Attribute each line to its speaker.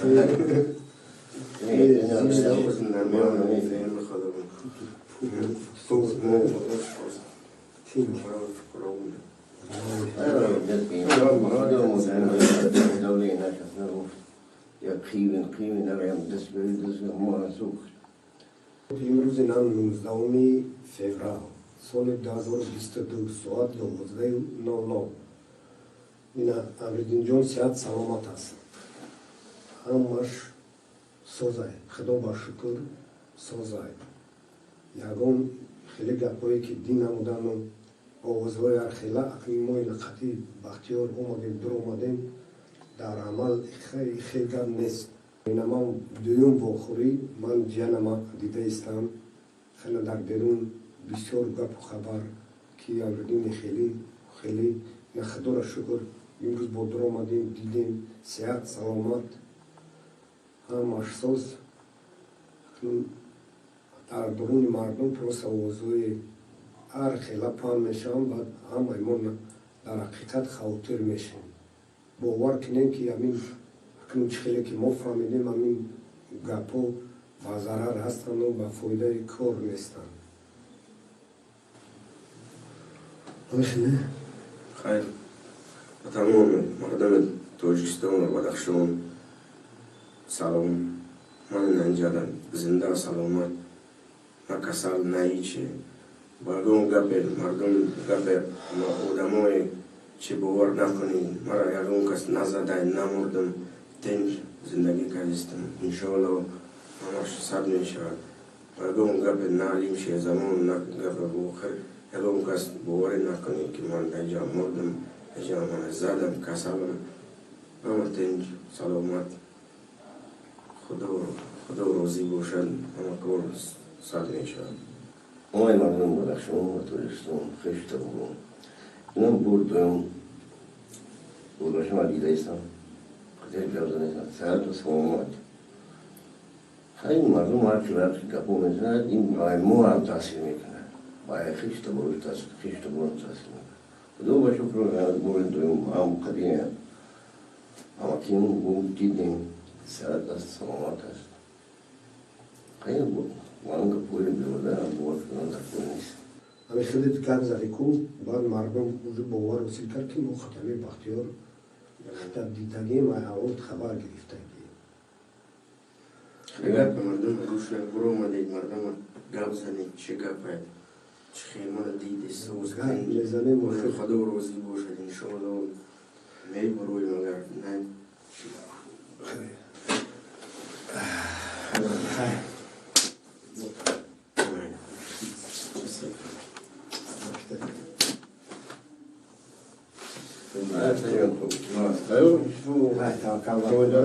Speaker 1: Имрӯзи нам 19 феврал соли 2022 соат 12:00. Ина Амриддинҷон сеҳат саломат аст, ҳамаш созай, худо ба шукр, созай. Ягон хеле гапҳое ки дин намудану овозҳои ҳархела, акни мо ина қатъи Бахтиёр омадем, дуромадем, дар амал хел гап нест. Ина ман дуюм вохӯрӣ ман ҷиянама дида истам. Хеле дар берун бисёр гапу хабар, ки Амриддини хеле хеле. Ина худоро шукр, имрӯз бо дуромадем, дидем, сеҳат саломат, ҳамаш соз. Дар дуруни мардум просто овозҳои ҳар хела паҳн мешаванд, баъд ҳамаи мо дар ҳақиқат хавотир мешавем. Бовар кунем, ки ҳамин акнун чӣ хеле ки мо фаҳмидем, ҳамин гапҳо ба зарар ҳастанду ба фоидаи кор нестанд. Ҳамихине.
Speaker 2: Хайр, ба тамоми мардами Тоҷикистон ва Бадахшон салом. Ман инҷа зинда, саломат, на касал, на ҳичи. Ба ягон гапе мардум, гапе одамое чӣ бовар накунед. Мара ягон кас назадай, намурдам, тинҷ зиндагӣ кардистам. Иншоалло, ҳамаш сад мешавад. Ба ягон гапе на Алим Шерзамон, на гапе охир ягон кас боварӣ накунед, ки ман даҷа мурдам, даҷа мана задам, касалам. Ҳама тинҷ, саломат, худо розӣ бошад, ҳама кор сад мешавад.
Speaker 3: Ой, мардум Бадахшон ва Тоҷикистон, хештабурон. Инам бурдум, бурдашама дидаистам. Хотир гап занистам. Сеҳату саломат. Хай, мардум ҳарчи вақти гапо мезанад, ин ба мо ҳам таъсир мекунад. Ба хештабурон таъсир мекунад. Худо ба шукр, бори дуюм ҳам қадим ҳамакин буд, дидем, сеҳат аст, саломат аст. Хай, ман гапои беода бовар кардан дар кор нест.
Speaker 1: Ҳамин хеле гап зади ку, баъд мардум уже бовар ҳосил кард, ки мо хатами Бахтиёр хита дидагим, аввал хабар гирифтагӣ.
Speaker 2: Гапи мардум гӯш буромадед, мардума гап занед, чӣ гапе, чӣ хел мана диди, соз.
Speaker 1: Гап мезанем.
Speaker 2: Худо розӣ бошад, иншоалло, мебуроем, агар на.
Speaker 1: Хай. Таваккал ба Худо.